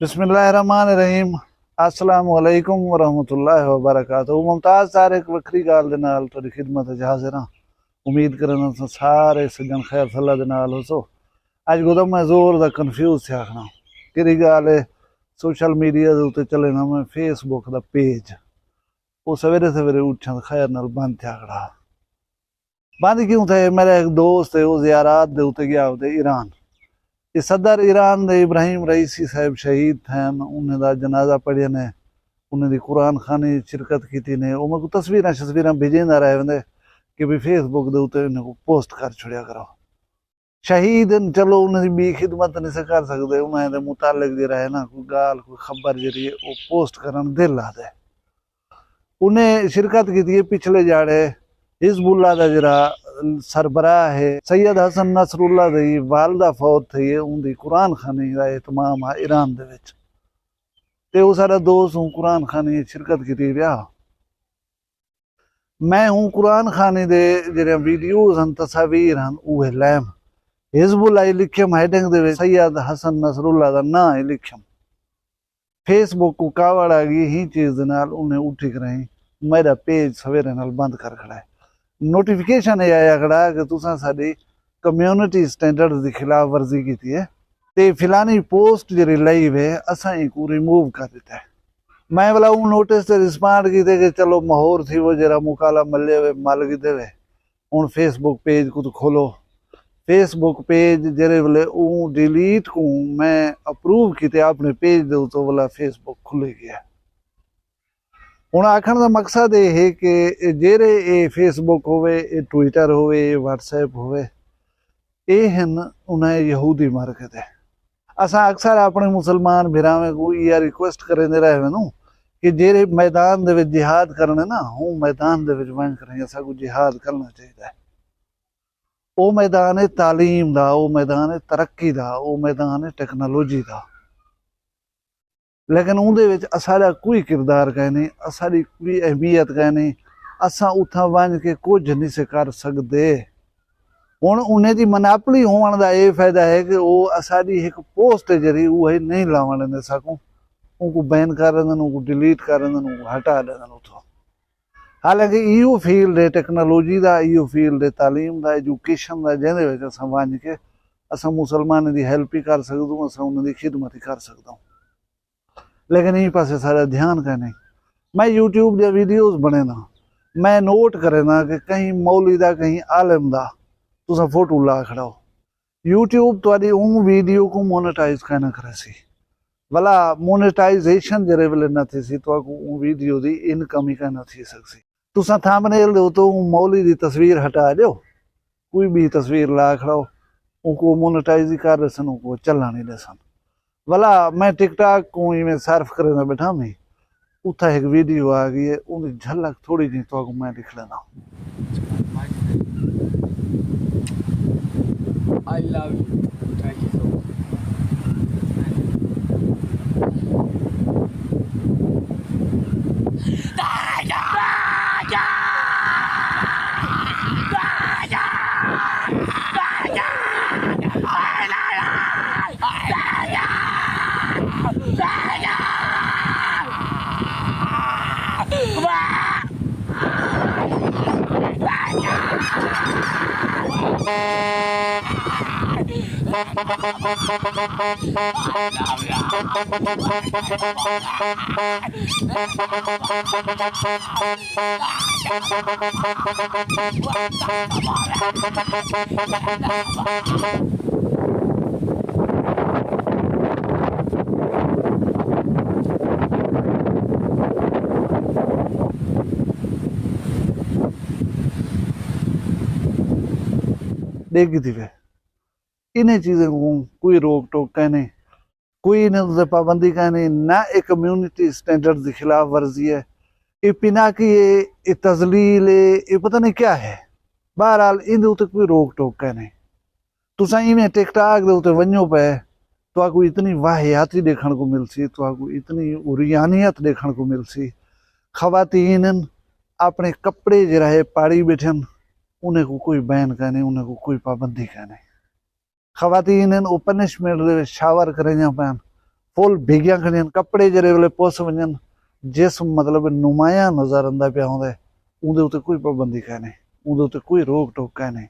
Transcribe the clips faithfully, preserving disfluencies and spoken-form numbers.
بسم اللہ الرحمن الرحیم۔ السلام علیکم ورحمۃ اللہ وبرکاتہ۔ ممتاز طارق وکھری ڳالھ دے نال تہاݙی خدمت اچ حاضر ہاں۔ امید کرینداں تساں سارے سڄݨ خیر صلاح دے نال ہوسو۔ اڄ گدم میں زور دا کنفیوز تھیا کھڑاں۔ کیڑھی ڳالھ ہے، سوشل میڈیا دے اتے چلینداں میں فیس بک دا پیج، او سویرے سویرے اٹھیاں تے خیر نال بند تھیا کھڑا۔ بند کیوں تھئے؟ میݙا ہک دوست ہے، او زیارات دے اتے ڳیا ہوندے ایران۔ اے صدر ایران دے ابراہیم رئیسی صاحب شہید تھئن، انہیں دا جنازہ پڑھیے نے، انہیں دی قرآن خوانی اچ شرکت کیتی نے۔ او میکوں تصویراں شصویراں بھیجیندا رہ ویندے کہ بھئی فیس بک دے اتے انہیں کوں پوسٹ کر چھوڑیا کرو۔ شہید ہن، چلو انہیں دی ٻی خدمت نہیں سے کر سڳدے، انہیں دے متعلق جیڑھا ہے نا کوئی ڳالھ کوئی خبر جیڑھی ہے او پوسٹ کرݨ دل آہدے۔ انہیں شرکت کیتی ہے پچھلے ڄاڑے حزب اللہ دا جیڑھا سربراہ ہے سید حسن نصر اللہ دی والدہ فوت تھئی ہے، اوندی قرآن خوانی دا اہتمام ہا ایران دے وچ، تے او ساݙا دوست اوں قرآن خوانی اچ شرکت کیتی پیا۔ میں اوں قرآن خوانی دے جیڑھیاں ویڈیوز ہن، تصاویر ہن، اوہے لیم۔ حزب اللہ ہی لکھیم، ہیڈنگ دے وچ سید حسن نصر اللہ دا ناں ہی لکھیم۔ فیس بک کوں کاوڑ آ ڳئی، ہیں چیز دے نال انہیں اٹھی کراہیں میݙا پیج سویرے نال بند کر کھڑا ہے۔ نوٹیفکیشن اے آیا کھڑا کہ تساں ساݙی کمیونٹی سٹینڈرڈز دی خلاف ورزی کیتی ہے تے فلانی پوسٹ جیڑھی لئی وے اساں اینکوں ریموو کر ݙتا ہے۔ میں ولا اوں نوٹس تے رسپانڈ کیتے کہ چلو مہور تھیوو، جیڑھا مکالا ملے وے مل گھدے وے۔ ہݨ فیس بک پیج کوں تاں کھولو۔ فیس بک پیج جیڑھے ویلے اوں ڈیلیٹ کوں میں اپروو کیتے، اپݨے پیج دے اتوں ولا فیس بک کھلی ڳیا۔ ہݨ آکھݨ دا مقصد اے ہے کہ اے جیڑھے اے فیس بک ہووے، اے ٹویٹر ہووے، اے واٹس ایپ ہووے، اے ہن انہاں یہودی مارکیٹ ہے۔ اساں اکثر اپݨے مسلمان بھراویں کوں ایہا ریکویسٹ کریندے رہ ویندوں کہ جیڑھے میدان دے وچ جہاد کرݨے نا، اوں میدان دے وچ ونڄ کریں، اساکوں جہاد کرݨا چاہیدا ہے۔ او میدان ہے تعلیم دا، او میدان ہے ترقی دا، او میدان ہے ٹیکنالوجی دا۔ لیکن اوندے وچ اساݙا کوئی کردار کائنی، اساݙی کوئی اہمیت کائنی، اساں اتھاں ونڄ کے کجھ نہیں سے کر سڳدے۔ ہݨ انہیں دی مناپلی ہووݨ دا اے فائدہ ہے کہ او اساݙی ہک پوسٹ ہے جیڑھی، اوہی نہیں لاوݨ ݙیندے ساکوں، اونکوں بین کر ݙیندن، اونکوں ڈیلیٹ کر ݙیندن، اونکوں ہٹا ݙیندن اتھوں۔ حالانکہ ایہو فیلڈ ہے ٹیکنالوجی دا، ایہو فیلڈ ہے تعلیم دا، ایجوکیشن دا، جیندے وچ اساں ونڄ کے اساں مسلمانیں دی ہیلپ ہی کر سڳدوں، اساں انہاں دی خدمت ہی کر سڳدوں۔ لیکن ایں پاسے ساݙا دھیان کائنی۔ میں یوٹیوب دیاں ویڈیوز بݨینداں، میں نوٹ کرینداں کہ کہیں مولوی دا، کہیں عالم دا تساں فوٹو لا کھڑاؤ، یوٹیوب تہاݙی اوں ویڈیو کوں مونیٹائز کائنا کریسی۔ ولا مونیٹائزیشن جیڑھے ویلے نہ تھیسی، تہاکوں اوں ویڈیو دی انکم ہی کائنا تھی سڳسی۔ تساں تھمبنیل دے اتوں اوں مولوی دی تصویر ہٹا ݙیو، کوئی ٻی تصویر لا کھڑاؤ، اونکوں مونیٹائز ہی کر ݙیسن، اونکوں چلݨ ہی ݙیسن۔ ولا میں ٹک ٹاک کوں ایویں سرف کریندا ٻیٹھا ہمی، اتھاں ہک ویڈیو آ ڳئی ہے، اوندی جھلک تھوڑی جئی تہاکوں میں ݙکھلینداں۔ I love you. Thank you so much. ݙیکھ گھدی وے۔ انہیں چیزیں کوں کوئی روک ٹوک کائنی، کوئی انہیں تے پابندی کائنی، نہ اے کمیونٹی سٹینڈرڈ دی خلاف ورزی ہے، اے پیناکی ہے، اے تذلیل ہے، اے پتہ نہیں کیا ہے۔ بہرحال ایندے اتے کوئی روک ٹوک کائنی۔ تساں ایویں ٹک ٹاک دے اتے ونڄو پئے، تہاکوں اتنی واہیاتی ݙیکھݨ کوں ملسی، تہاکوں اتنی عریانیت ݙیکھݨ کوں ملسی۔ خواتین ہن، اپݨے کپڑے جیڑھا ہے پاڑی ٻیٹھن، انہیں کوں کوئی بین کائنی، انہیں کوں کوئی پابندی کائنی۔ خواتین ہن، او پنشمنٹ دے وچ شاور کریندیاں پئن، فل بھیگیاں کھڑیاں، کپڑے جیڑھے ویلے پس ونڄن، جسم مطلب نمایاں نظر آندا پیا ہوندے، اوندے اتے کوئی پابندی کائنی، اوندے اتے کوئی روک ٹوک کائنی۔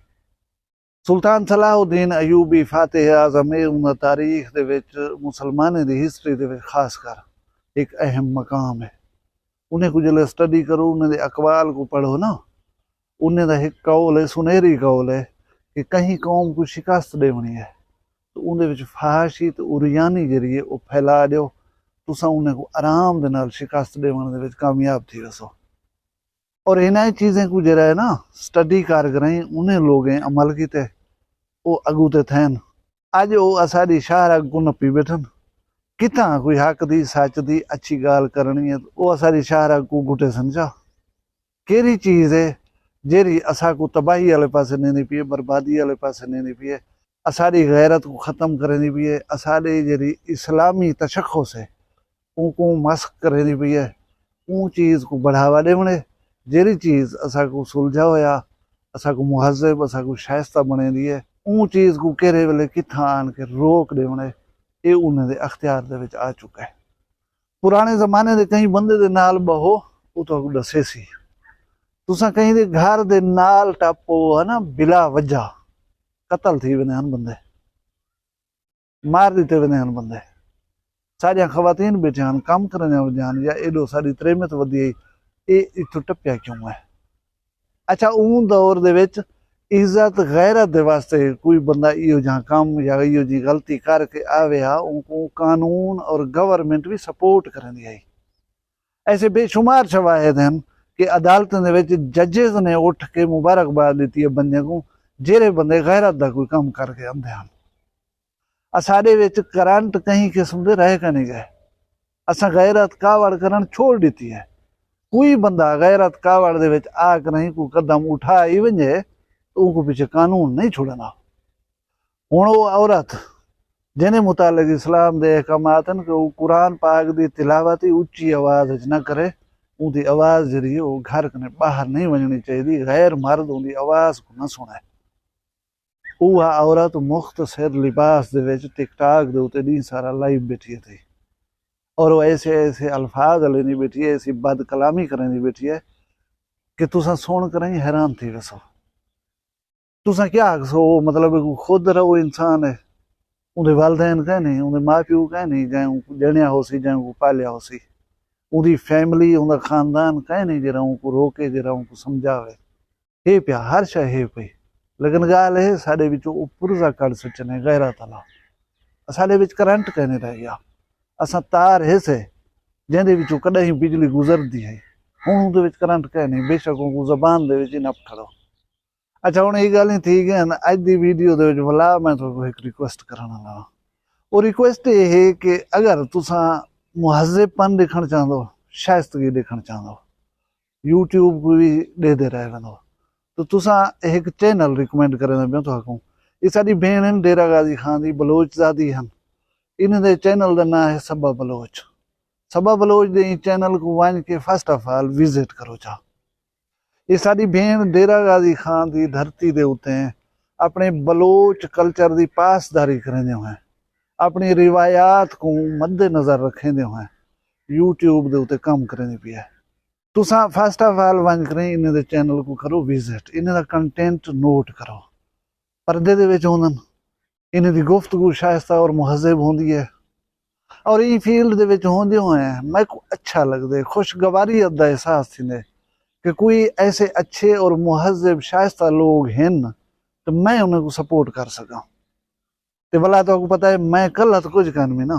سلطان صلاح الدین ایوبی فاتح اعظم، اے انہاں تاریخ دے وچ، مسلمانیں دی ہسٹری دے وچ خاص کر ہک اہم مقام ہے۔ انہیں کوں جلے سٹڈی کرو، انہیں دے اقوال کوں پڑھو نا، انہیں دا ہک قول ہے، سنہری قول ہے کہ کہیں قوم کوں شکست ݙیوݨی ہے تو اوندے وچ فحاشی تے عریانی جیڑھی ہے او پھیلا ݙیو، تساں انہیں کوں آرام دے نال شکست ݙیوݨ دے وچ کامیاب تھی ویسو۔ اور انہاں چیزیں کوں جیڑھا ہے نا، سٹڈی کر کریں انہیں لوگیں عمل کیتے، او اڳوں تے تھین۔ اڄ او اساݙی شاہ رگ کوں نپی ٻیٹھن۔ کتھاں کوئی حق دی، سچ دی اچھی ڳالھ کرݨی ہے، او اساݙی شاہ رگ کوں گھٹے سن چا۔ کیڑھی چیز ہے جیڑھی اساکوں تباہی آلے پاسے ݙیندی پئی ہے، بربادی آلے پاسے ݙیندی پئی ہے، اساݙی غیرت کوں ختم کریندی پئی ہے، اساݙے جیڑھی اسلامی تشخص ہے اونکوں مسخ کریندی پئی ہے؟ اوں چیز کوں بڑھاوا ݙیوݨے، جیڑھی چیز اساکوں سلجھا ہویا، اساکوں مہذب، اساکوں شائستہ بݨیندی ہے، اوں چیز کوں کیڑھے ویلے کتھاں آن کے روک ݙیوݨے، اے انہیں دے اختیار دے وچ آ چکا ہے۔ پراݨے زمانے دے کہیں بندے دے نال ٻہو، او تہاکوں ݙسیسی۔ تساں کہیں دے گھر دے نال ٹپ پوو ہے نا، بلا وجہ قتل تھی ویندے ہن بندے، مار ݙتے ویندے ہن بندے۔ ساݙیاں خواتین ٻیٹھیاں ہن، کم کریندیاں ودیاں ہن، یا ایݙو ساݙی تریمت ودی ہئی، اے اتھوں ٹپیا کیوں ہے؟ اچھا، اوں دور دے وچ عزت غیرت دے واسطے کوئی بندہ ایہو جہاں کم یا ایہو جہی غلطی کر کے آوے ہا، اونکوں قانون اور گورنمنٹ وی سپورٹ کریندی ہئی۔ ایسے بے شمار شواہد ہن کہ عدالتیں دے وچ ججز نے اٹھ کے مبارکباد ݙتی ہے بندیاں کوں، جیڑھے بندے غیرت دا کوئی کم کر کے آندے ہن۔ اساݙے وچ کرنٹ کہیں قسم دے رہ کائنی ڳئے۔ اساں غیرت کاوڑ کرݨ چھوڑ ݙتی ہے۔ کوئی بندہ غیرت کاوڑ دے وچ آ کریں کوئی قدم اٹھا ہی ونڄے، تاں اونکوں پچھے قانون نہیں چھوڑیندا۔ ہݨ او عورت جیندے متعلق اسلام دے احکامات ہن کہ او قرآن پاک دی تلاوت ہی اچی آواز وچ نہ کرے، اوندی آواز جیڑھی ہے او گھر کنے ٻاہر نہیں ونڄݨی چاہیدی، غیر مرد اوندی آواز کوں نہ سݨے۔ اوہا عورت مختصر لباس دے وچ ٹک ٹاک دے اتے ݙینہہ سارا لائیو ٻیٹھی ہے تھی، اور او ایسے ایسے الفاظ لیندی ٻیٹھی ہے، ایسی بد کلامی کریندی ٻیٹھی ہے کہ تساں سݨ کریں حیران تھی ویسو۔ تساں کیا آکھسو، او مطلب ہے کوئی خود رہو انسان ہے، اوندے والدین کائنی، اوندے ماء پیو کائنی جئیں اونکوں ڄݨیا ہوسی، جئیں اونکوں پالیا ہوسی، اوندی فیملی، اوندا خاندان کائنی جیڑھا اونکوں روکے، جیڑھا اونکوں سمجھاوے؟ ہے پیا، ہر شے ہے پئی، لیکن ڳالھ ہے ساݙے وچوں او پرزہ کڈھ سٹنے، غیرت آلا۔ اساݙے وچ کرنٹ کائنی رہ ڳیا۔ اساں تار ہیسے جیندے وچوں کݙاہیں بجلی گزردی ہئی، ہݨ اوندے وچ کرنٹ کائنی، بے شک اونکوں زبان دے وچ ہی نپ کھڑو۔ اچھا، ہݨ اے ڳالھیں تھی ڳئین، اڄ دی ویڈیو دے وچ ولا میں تہاکوں ہک ریکویسٹ کرݨ آلا ہاں۔ او ریکویسٹ اے ہے کہ اگر تساں مہذب پن ݙیکھݨ چاہندو، شائستگی ݙیکھݨ چاہندو، یوٹیوب کوں وی ݙیہدے رہ ویندو، تو تساں ہک چینل ریکمینڈ کریندے پیوں تہاکوں۔ اے ساݙی بھیݨ ہن، ڈیرہ غازی خان دی بلوچ زادی ہن۔ انہیں دے چینل دا ناں ہے صبا بلوچ۔ صبا بلوچ دے ایں چینل کوں ونڄ کے فرسٹ آف آل وزٹ کرو چا۔ اے ساݙی بھیݨ ڈیرہ غازی خان دی دھرتی دے اتے اپݨے بلوچ کلچر دی پاسداری کریندے ہوئے، اپݨی روایات کوں مد نظر رکھیندے ہوئے یوٹیوب دے اتے کم کریندی پئی ہے۔ تساں فرسٹ آف آل ونڄ کریں انہیں دے چینل کوں کرو وزٹ، انہیں دا کنٹینٹ نوٹ کرو۔ پردے دے وچ ہوندن، انہیں دی گفتگو شائستہ اور مہذب ہوندی ہے۔ اور ایں فیلڈ دے وچ ہوندے ہوئے میکوں اچھا لڳدے، خوشگواریت دا احساس تھیندے کہ کوئی ایسے اچھے اور مہذب شائستہ لوگ ہن تے میں انہیں کوں سپورٹ کر سڳاں۔ تے ولا تہاکوں پتہ ہے میں کلھا تاں کجھ کائنی نا،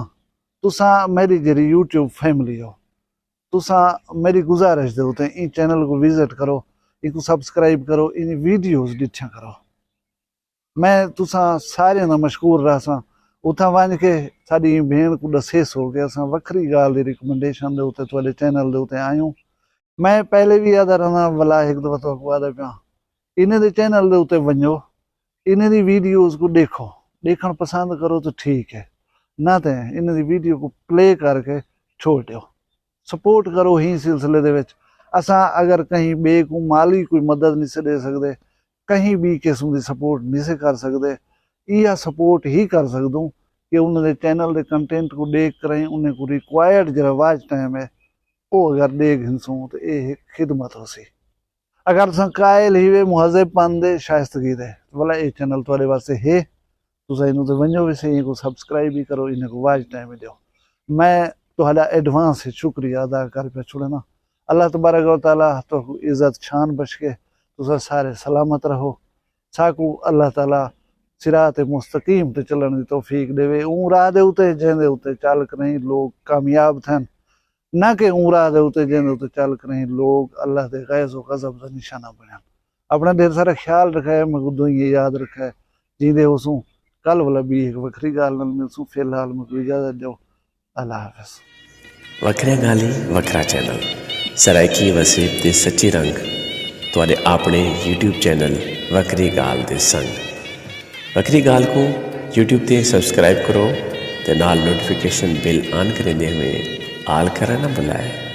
تساں میݙی جیڑھی یوٹیوب فیملی ہو، تساں میݙی گزارش دے اتے ایں چینل کوں وزٹ کرو، اینکوں سبسکرائب کرو، ایندی ویڈیوز ݙٹھیاں کرو۔ میں تساں ساریاں دا مشکور رہساں۔ اتھاں ونڄ کے ساݙی ایں بھیݨ کوں ݙسیسو کہ اساں وکھری ڳالھ دی ریکمنڈیشن دے اتے تہاݙے چینل دے اتے آئیوں۔ میں پہلے وی آہدا رہنداں، ولا ہک دفعہ تہاکوں آہدا پیاں، انہیں دے چینل دے اتے ونڄو، انہیں دی ویڈیوز کوں ݙیکھو، ݙیکھݨ پسند کرو تاں ٹھیک ہے، نہ تے انہیں دی ویڈیو کوں پلے کر کے چھوڑ ݙیو۔ سپورٹ کرو۔ ہیں سلسلے دے وچ اساں اگر کہیں ٻئے کوں مالی کوئی مدد نسے ݙے سڳدے، کہیں ٻئی قسم دی سپورٹ نسے کر سڳدے، ایہا سپورٹ ہی کر سڳدوں کہ انہاں دے چینل دے کنٹینٹ کوں ݙیکھ کرائیں انہاں کوں ریکوائرڈ جیڑھا واچ ٹائم ہے او اگر ݙے گھنسوں تاں اے ہک خدمت ہوسی۔ اگر تساں قائل ہیوے مہذب پن دے شائستگی دے ولا اے چینل تہاݙے واسطے ہے۔ تساں اینوں تے ونڄو وی سہی، اینکوں سبسکرائب وی کرو، اینکوں واچ ٹائم وی ݙیو۔ میں تہاݙا ایڈوانس وچ شکریہ ادا کر پیا چھوڑینداں۔ اللہ تبارک و تعالیٰ تہاکوں عزت شان بخشے، تساں سارے سلامت رہو۔ ساکوں اللہ تعالیٰ صراط مستقیم تے چلݨ دی توفیق ݙیوے۔ اوں راہ دے اتے جیندے اتے چل کریں لوگ کامیاب تھین، نہ کہ اوں راہ دے اتے جیندے اتے چل کریں لوگ اللہ دے غیظ و غضب دا نشانہ بݨن۔ اپݨا ڈھیر سارا خیال رکھائے، میکوں دعائیں یاد رکھائے۔ جیندے ہوسوں کل ولا ٻی ہک وکھری ڳالھ نال ملسوں۔ فی الحال میکوں اجازت ݙیو۔ اللہ حافظ۔ وکھریاں ڳالھیں، وکھرا چینل، سرائیکی وسیب دے سچے رنگ، تہاݙے آپݨے یوٹیوب چینل وکھری ڳالھ دے سنگ۔ وکھری ڳالھ کوں یوٹیوب تے سبسکرائب کرو تے نال نوٹیفیکیشن بیل آن کریندے ہوئیں آل کرݨ نہ بھلائے۔